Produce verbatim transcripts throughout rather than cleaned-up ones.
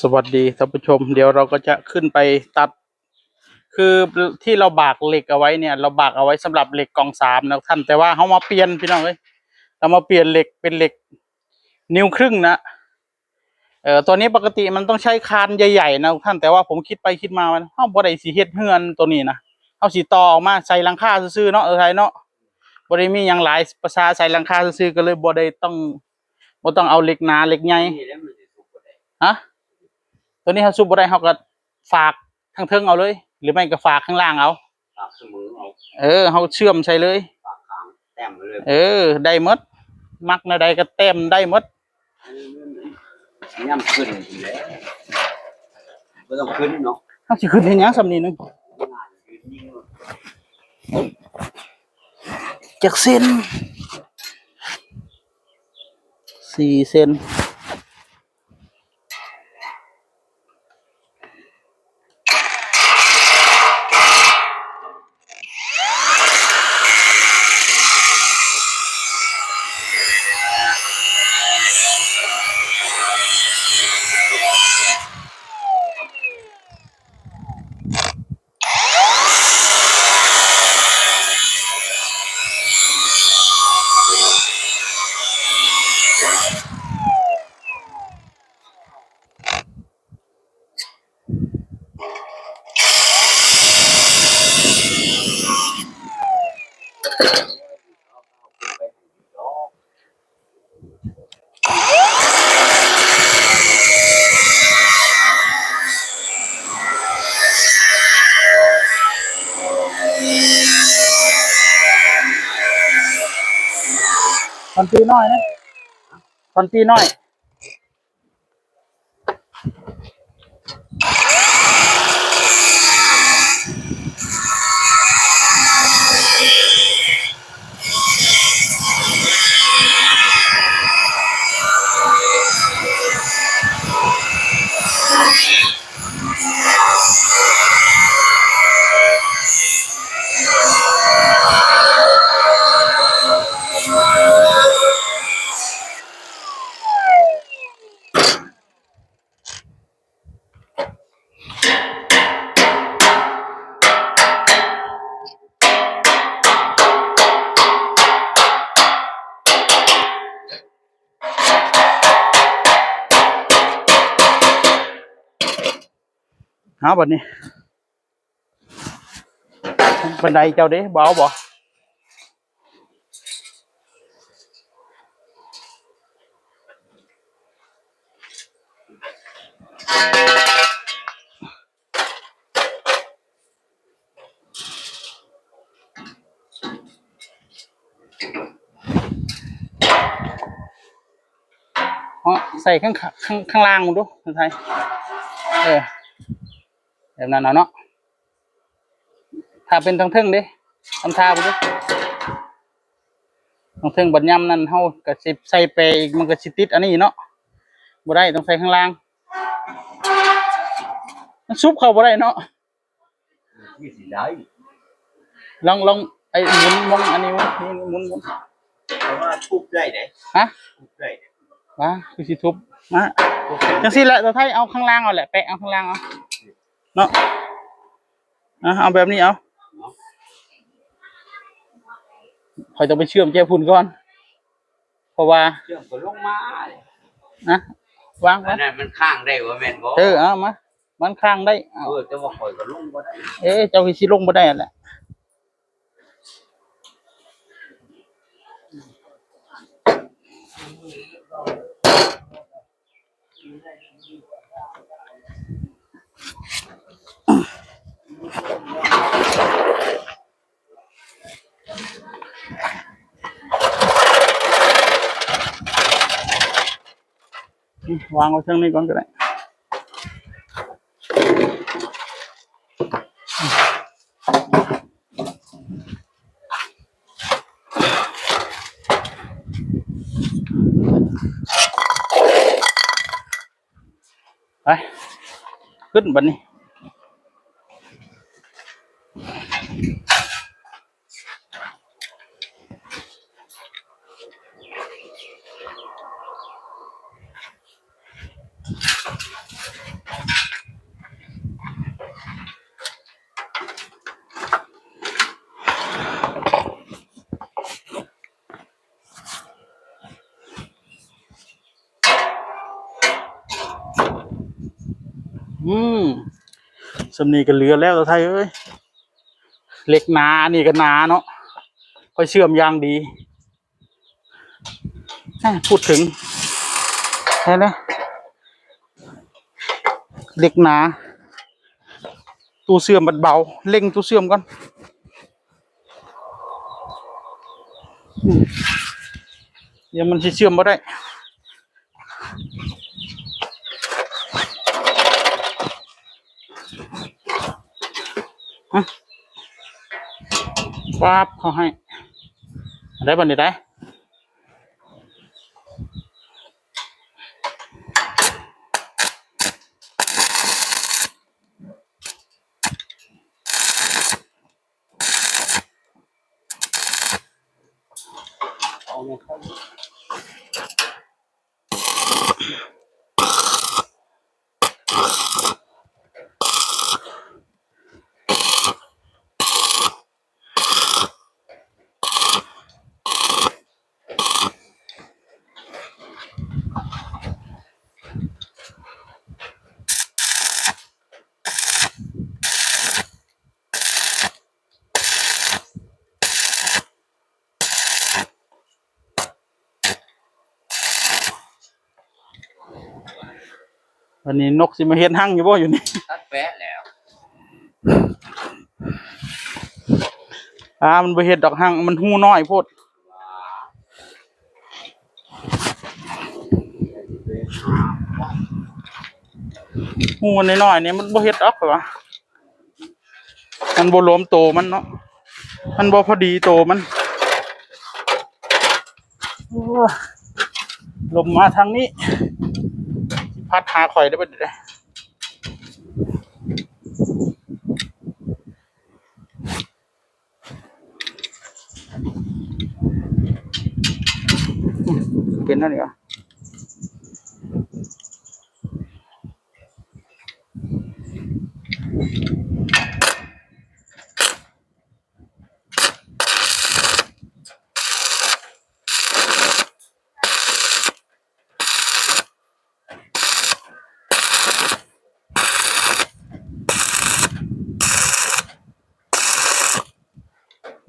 สวัสดีท่านผู้ชม เดี๋ยวเราก็จะขึ้นไปตัด คือที่เราบากเหล็กเอาไว้เนี่ย เราบากเอาไว้สำหรับเหล็กกองสามนะท่าน แต่ว่าเขามาเปลี่ยนพี่น้องเอ้ย เรามาเปลี่ยนเหล็กเป็นเหล็กนิ้วครึ่งนะ เอ่อ ตัวนี้ปกติมันต้องใช้คานใหญ่ๆนะท่าน แต่ว่าผมคิดไปคิดมามันเขาบ่ได้สิเฮ็ดเฮือนตัวนี้นะ เขาสิต่อออกมาใส่หลังคาซื่อๆเนาะ เออไทยเนาะ บ่ได้มีหยังหลาย ภาษาใส่หลังคาซื่อๆ ก็เลยบ่ได้ต้อง บ่ต้องเอาเหล็กหนาเหล็กใหญ่ นี่แหละมันสิสุกบ่ได้ ฮะ ตัวนี้เขาสุกบ่ได้ เขาก็ฝากทางเทิงเอาเลย หรือไม่ก็ฝากข้างล่างเอา ฝากเสมอเอา เออ เขาเชื่อมใส่เลย ฝากข้างแต้มไปเลย เออ ได้หมด มักแนวใดก็แต้มได้หมด ย่ำขึ้นอยู่แล้ว บ่ต้องขึ้นเนาะ เขาสิขึ้นเฮ็ดหยังส่ำนี้หนึง จักเส้น สี่เส้น ตอนตีน้อยนะ ตอนตีน้อย เอาบัดนี้ บันไดเจ้าเด้ บ่เอาบ่ เอาใส่ข้าง ข้าง ข้างล่างดู ไทย เออ แบบนั้นเอาเนาะ ถ้าเป็นทางเทิงเด้ ทำท่าบ่เด้ ทางเทิงบัดยามนั้นเฮาก็สิใส่แปรอีก มันก็สิติดอันนี้เนาะ บ่ได้ ต้องใส่ข้างล่าง มันซุบเข้าบ่ได้เนาะ คือสิได้ ลอง ลอง ไอ้หมุนมองอันนี้หมุน นี่หมุน หมุน แต่ว่าทุบได้เด้ ฮะ ทุบได้เด้ ว้า คือสิทุบ มา ทุบได้ จังซี่แหละ ตัวไทยเอาข้างล่างเอาแหละ แปะเอาข้างล่างเอา เนาะ อ่ะ เอาแบบนี้เอา ข้อยต้องไปเชื่อมแจพุ่นก่อน เพราะว่า เชื่อมก็ลงมาเลย นะ วางไว้ อันนั้นมันค้างได้ว่าแม่นบ่ เออ เอามา มันค้างได้ เอา เออ แต่ว่าข้อยก็ลงบ่ได้ เอ๊ะ เจ้าคือสิลงบ่ได้แหละ วางไว้เครื่องนี้ก่อนก็ได้ ไป ขึ้นบัดนี้ เ อืม ส่ำนี้ก็เหลือแล้ว ตาไทเอ้ย เหล็กหนา อันนี้ก็หนาเนาะ ค่อยเชื่อมอย่างดี อ่ะ พูดถึง แค่นี้ เหล็กหนา ตู้เชื่อมมันเบา เร่งตู้เชื่อมก่อน อืม เดี๋ยวมันสิเชื่อมบ่ได้ ฮะ ป๊าบ เขาให้ ได้บ่นี่ได้ วันนี้นกสิมาเฮ็ดฮังอยู่บ่อยู่นี่ ตัดแปะแล้ว อ่า มันบ่เฮ็ดดอกฮัง มันฮูน้อยโพด ฮูน้อยๆ นี่มันบ่เฮ็ดดอกหรอวะ มันบ่หลวมโตมันเนาะ มันบ่พอดีโตมัน โอ้ ลมมาทางนี้ พัดหาข่อยได้บ่ได้ เป็นนั่นเหรอ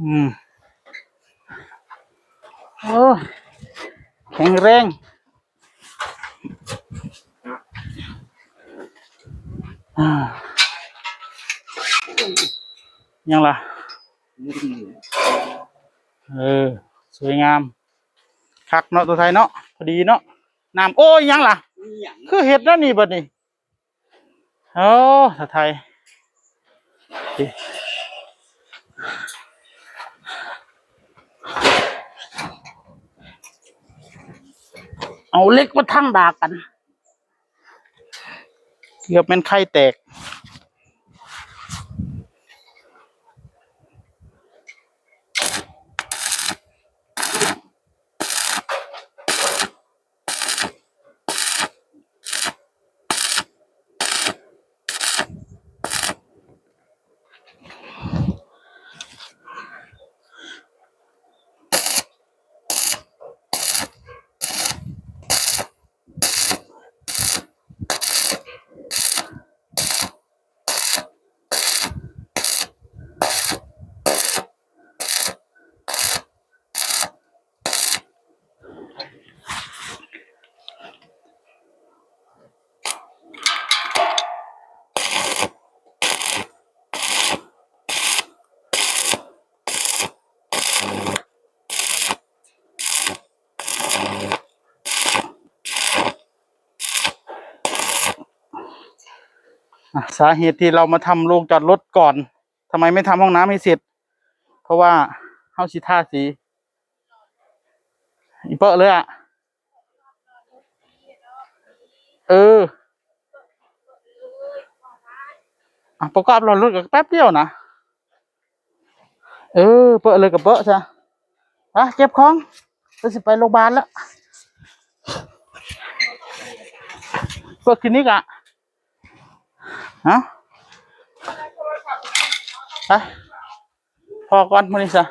อืม โอ้ แข็งแรง อ่า ยังล่ะ เออ สวยงาม คักเนาะ ตัวไทยเนาะ พอดีเนาะ น้ำ โอ้ย ยังล่ะ คือเห็ดนั่นนี่บัดนี้ โอ้ สะไทย เอาเหล็กมาทั้งดากกัน เกือบแม่นไข่แตกอ่ะ สาเหตุที่เรามาทำโรงจอดรถก่อน ทำไมไม่ทำห้องน้ำให้เสร็จ เพราะว่าเฮาสิทาสี อีเปอะเลยอะ เออ อ่ะ ประกอบรถก็แป๊บเดียวนะ เออ เปอะเลยก็เปอะซะ อ่ะ เก็บของ ก็สิไปโรงพยาบาลแล้ว เปิดคลินิกอะ ฮะ ไป พอก่อนมื้อนี้ซะ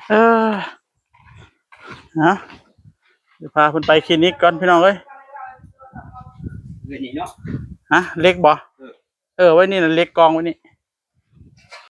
เออ ฮะ สิพาเพิ่นไปคลินิกก่อนพี่น้องเอ้ย เงินนี่เนาะ ฮะ เหล็กบ่ เออ เออ ไว้นี่นะ เหล็กกองไว้นี่